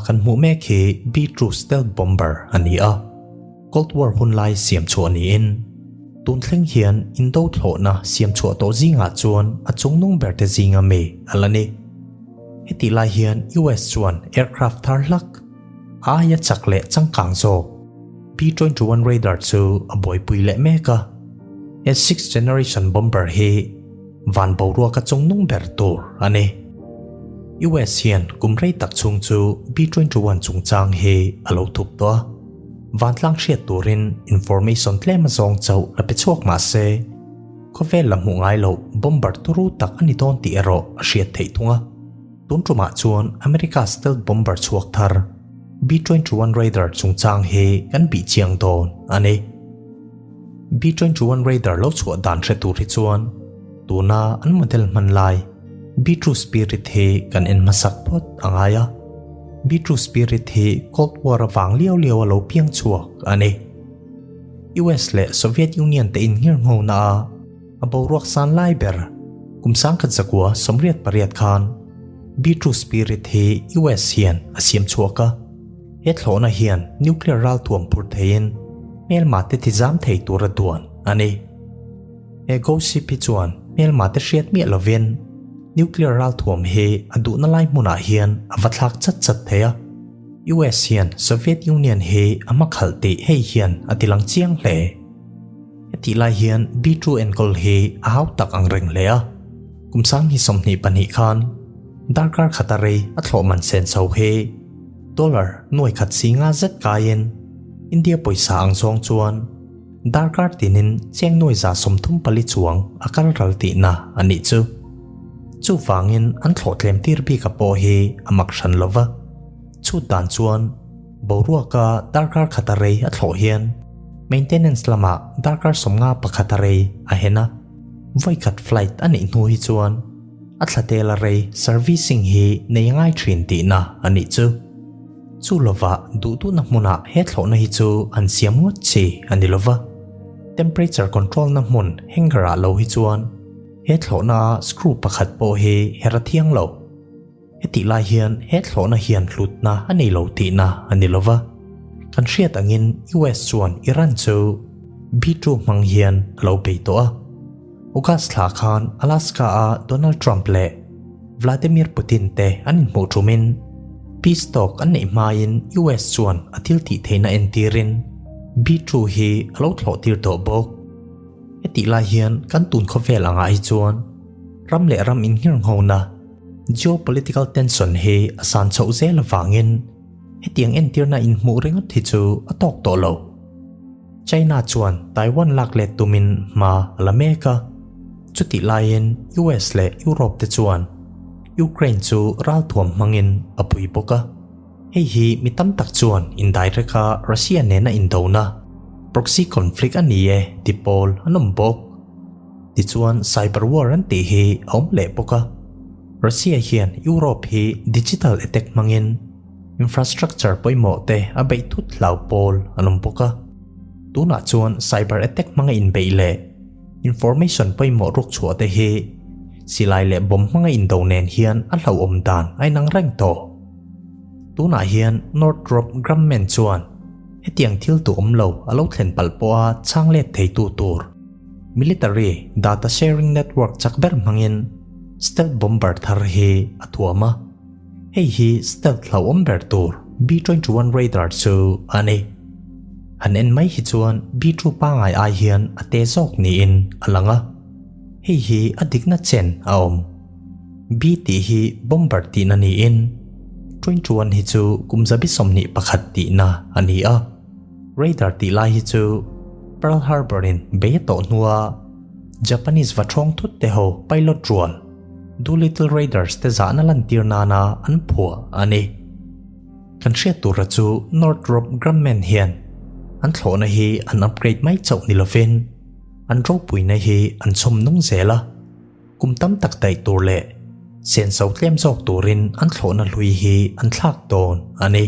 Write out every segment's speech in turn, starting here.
kan hmuh mek hi B-2 stealth bomber a ni a, Cold War hun lai siam chhuah niin tun thleng hian indo thlawhna siam chhuah tawh zingah chuan a chungnung ber te zinga mi a la ni. Hetih lai hian US chuan aircraft thar hlak aia chak leh changkang zawk B-21 Raider chu a buaipui leh mek a, he sixth generation bomber hi van boruaka chungnung ber tur a ni. US hian kum rei tak chhung chu B-21 chungchang hi a lo thup tawh a. Vantlang hriat turin information tlem a zawng chauh la pe chhuak mah se, khawvel la hmuh ngai loh bomber turu tak a ni dawn tih erawh a hriat theih thung a. Tun tumah chuan America stealth bomber chhuak thar B-21 Raider chungchang hi kan bih chiang dawn a ni. B-21 Raider lo chhuah dan hre tur hi chuan tuna an model hman lai B-2 Spirit hi kan en hmasak phawt a ngai a. B-2 Spirit hi Cold War avang liau liau a lo piang chhuak a ni. US leh Soviet Union te innghirnghona a a boruak san lai ber kum 1998 khan B-2 Spirit hi US hian a siam chhuak a. He thlawhna hian nuclear ralthuam phur theiin hmelma te tizam thei tur a duan a ni. He gossip hi chuan hmelma te hriat miah lovin nuclear ralthuam hi a duhna lai hmunah hian a va thlak chat chat thei a. US hian Soviet Union hi a hmakhalh tih hei hian a tilang chiang hle. Hetih lai hian B-2 enkawl hi a hau tak ang reng hle a. Kum 2022 khan darkar khata rei a thlawh man sen chho hi dollar nuai khat si nga zet kaiin India pawisa ang zawng chuan darkar tinin cheng nuai 34 chuang a kal ral tihna a nih chu. Chuvangin an thlawh tlem tir bika pawh hi a mak hran lova. Chhut dan chuan boruaka darkar khata rei a thlawh hian maintenance lamah darkar 51 a rei a hen a. Vawikhat flight a neih hnu hi chuan a thla tel a rei servicing hi nei ngai thin tihna a nih chu. Chu lova duh duhna hmunah he thlawhna hi chu an siam ngawt chi a ni lova. Temperature control na hmun hangar ah lo hi chuan he thlawhna a screw pakhat pawh hi her a thiang lo. Hetih lai hian he thlawhna hian hlutna a nei lo tihna a ni lova. Kan hriat angin US chuan Iran chu B-2 hmang hian a lo bei tawh a. August thla khan Alaska a Donald Trump leh Vladimir Putin te an inhmuh thumin peace talk an neih hmain US chuan a thil tih theihna entirin B-2 hi a lo thlawh tir tawh bawk. Hetih lai hian kan tun khawvel angah hi chuan ram leh ram innghirnghona geopolitical tension hi a san chhoh zel avangin hetiang entirna inhmuh ringawt hi chu a tawk tawh lo. China chuan Taiwan lak let tumin hma a la mek a, chutih laiin US leh Europe te chuan Ukraine chu ralthuam hmangin a pui bawk a. Hei hi mi tam tak chuan indirect a Russia nena indona, proxy conflict a ni e ti pawl an awm bawk. Tichuan cyber war an tih hi a awm leh bawk a. Russia hian Europe hi digital attack hmangin infrastructure pawimawh te a beih thut hlau pawl an awm bawk a. Tunah chuan cyber attack hmanga inbeih leh information pawimawh ruk chhuah te hi silai leh bomb hmanga indo nen hian a hlauhawm dan a inang reng tawh. Tunah hian Northrop Grumman chuan hetiang thil tu awm lo a lo thlen palh pawha chhang let theitu tur military data sharing network chak ber hmangin stealth bomber thar hi a thuam a. Hei hi stealth hlauhawm ber tur B-21 Raider chu a ni. Han en mai hi chuan B-2 pangai ai hian a te zawk niin a lang a. Hei hi a dikna chen a awm. B tih hi bomber tihna niin 21 hi chu kum 21 tihna a ni a. Raider tih lai hi chu Pearl Harbor in bei a tawh hnua Japanese va thawng thut te ho pilot rual Doolittle Raiders te zahna lantir nana an phuah a ni. Kan hriat tura chu Northrop Grumman hian an thlawhna hi an upgrade mai chauh ni lovin an ropuina hi an chhawm nung zel a. Kum tam tak daih tur leh senso tlem zawk turin an thlawhna hlui hi an thlak dawn a ni.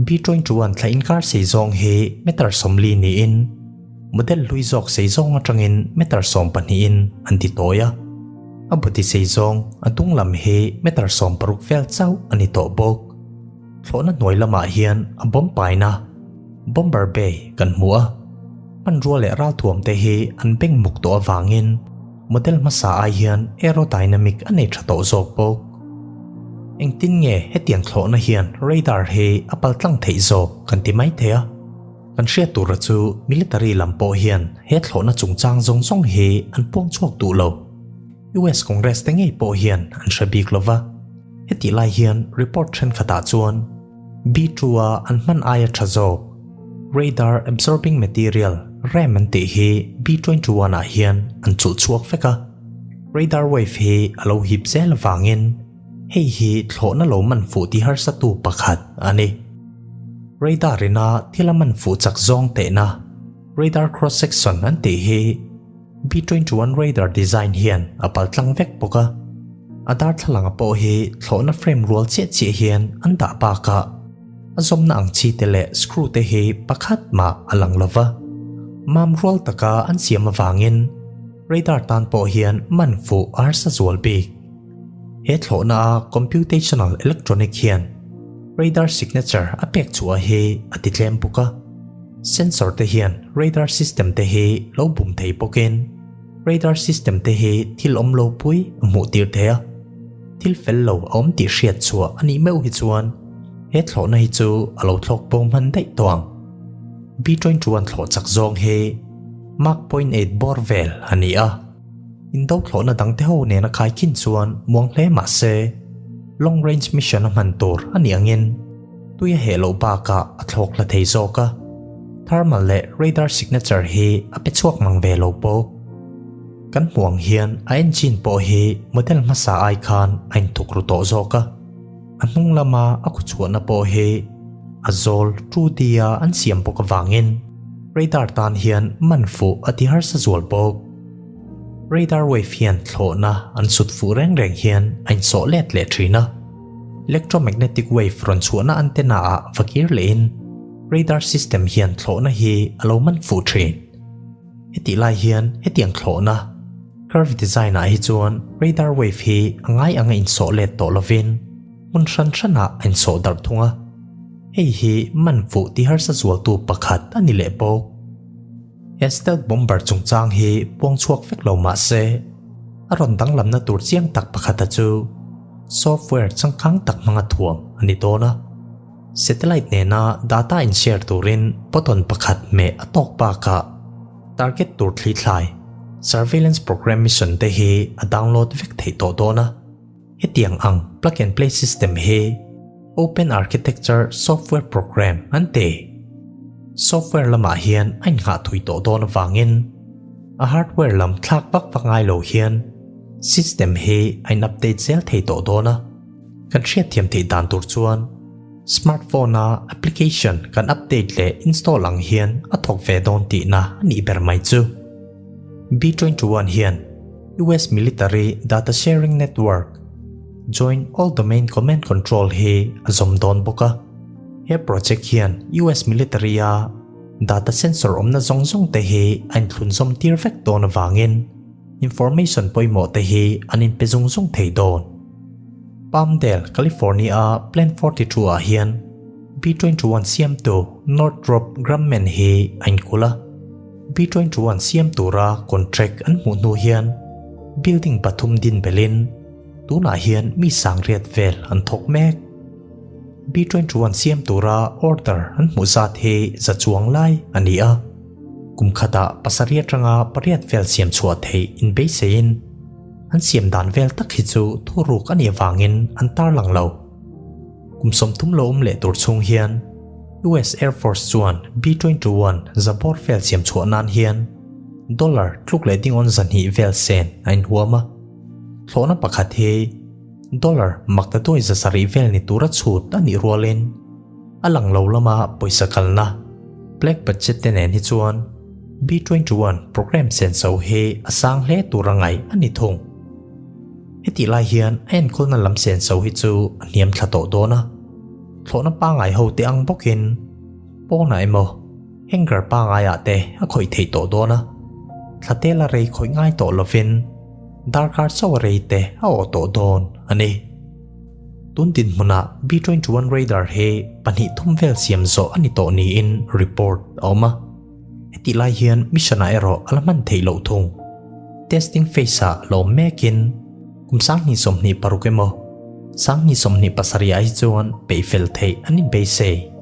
B-21 thla inkar sei zawng hi meter 40 niin model hlui zawk sei zawng atangin meter 12 in an ti tawi a. A body sei zawng a dung lam hi meter 60 vel chauh a ni tawh bawk. Thlawhna hnuai lamah hian a bomb paina, bomber bay, kan hmu a. Hmanrua leh ralthuam te hi an beng muk tawh avangin model hmasa ai hian aerodynamic a nei tha tawh zawk bawk. Engtin nge hetiang thlawhna hian radar hi a paltlang theih zawk kan ti mai thei a. Kan hriat tura chu military lam pawh hian he thlawhna chungchang zawng zawng hi an puang chhuak duh lo. US Congress te ngei pawh hian an hre bik lo va. Hetih lai hian report thenkhatah chuan B-2 a an hman aia tha zawk radar absorbing material RAM an tih hi B-21 ah hian an chulh chhuak vek a. Radar wave hi a lo hip zel avangin hei hi thlawhna lo man fuh ti harsatu pakhat a ni. Radar ina thil a man fuh chak zawng tehna radar cross section an tih hi B-21 radar design hian a pal tlang vek bawk a, a darthlalang a pawh hi thlawhna frame rual chiah chiah hian an dah bakah a zawmna ang chi te leh screw te hi pakhat mah a lang lo va. Mam rual taka an siam avangin radar tan pawh hian man fuh a harsa zual bik. He thlawhna a computational electronic hian radar signature a pek chhuah hi a ti tlem bawk a. Sensor te hian radar system te hi lo bum thei bawkin radar system te hi thil awm lo pui a hmuh tir thei a. Thil fel lo a awm tih hriat chhuah a nih meuh hi chuan he thlawhna hi chu a lo thlawk bo hman daih tawh ang. B-21 thlawh chak zawng hi Mach 0.8 bawr vel a ni a. Indo thlawhna dangte ho nena khaikhin chuan muang hle mah se long range mission a hman tur a nih angin tui a heh loh bakah a thlawk hla thei zawk a, thermal leh radar signature hi a pe chhuak mang ve lo bawk. Kan hmuh ang hian a engine pawh hi model hmasa ai khan a inthuk ru tawh zawk a, a hnung lama a khuchhuahna pawh hi a zawl 2D a an siam bawk avangin radar tan hian man fuh a ti harsa zual bawk. Radar wave hian thlawhna an sut fuh reng reng hian a insawh let leh thin a. Electromagnetic wave rawn chhuahna antenna ah va kir lehin radar system hian thlawhna hi a lo man fuh thin. Hetih lai hian hetiang thlawhna curve design ah hi chuan radar wave hi a ngai anga insawh let tawh lovin hmun hran hranah a insawh darh thung a. Hei hi man fuh ti harsa zualtu pakhat a ni leh bawk. He stealth bomber chungchang hi puang chhuak vek lo mah se, a rawn danglamna tur chiang tak pakhata chu software changkang tak hmanga thuam a ni dawn a. Satellite nena data in share turin button pakhat hmeh a tawk bakah target tur thli thlai surveillance program mission te hi a download vek theih tawh dawn a. Hetiang ang plug and play system hi Open Architecture Software Program an ti. Software lamah hian a innghah thui tawh dawn avangin a hardware lam thlak vak vak ngai lo hian system hi a in update zel thei tawh dawn a. Kan hriatthiam theih dan tur chuan smartphone a application kan update leh install ang hian a thawk ve dawn tihna a nih ber mai chu. B-21 hian US Military Data Sharing Network, Joint All Domain Command Control hi a zawm dawn bawk a. He project hian US Military a data sensor awmna zawng zawng te hi a inthlun zawm tir vek dawn avangin information pawimawh te hi an inpe zung zung thei dawn. Palmdale, California a Plant 42 ah hian B-21 siamtu Northrop Grumman hi a inkulh a. B-21 siam tura contract an hmuh hnu hian building pathum din belhin tunah hian mi sangriat vel an thawk mek. B-21 siam tura order an hmuh zat hi za chuang lai a ni a, kum khatah pasarih atanga pariat vel siam chhuah theih inbeiseiin an siam dan vel tak hi chu thuruk a nih avangin an tarlang lo. Kum 30 lo awm leh tur chhung hian US Air Force chuan B-21 za bawr vel siam chhuah nan hian dollar tluk leh dingawn 200 vel sen a inhuam a. Thlawhna pakhat hi dollar makta duai 700 vel ni tura chhut a nih rualin a lang lo lama pawisa kalna black budget te nen hi chuan B-21 program senso hi a sang hle tura ngaih a ni thung. Hetih lai hian a enkawlna lam senso hi chu a hniam thla tawh dawn a, thlawhna pangngai ho te ang bawkin pawnah emaw hangar pangngaiah te a khawih theih tawh dawn a, thla tela rei khawih ngai tawh lovin darkar chauh a rei te a awh tawh dawn a ni. Tun dinhmunah B-21 Raider hi pahnih thum vel siam zawh a ni tawh niin report a awm a. Hetih lai hian mission-ah erawh a la hman theih loh thung. Testing phase-ah la awm mekin kum 2026 emaw 2027 ah hi chuan peih fel theih an inbeisei.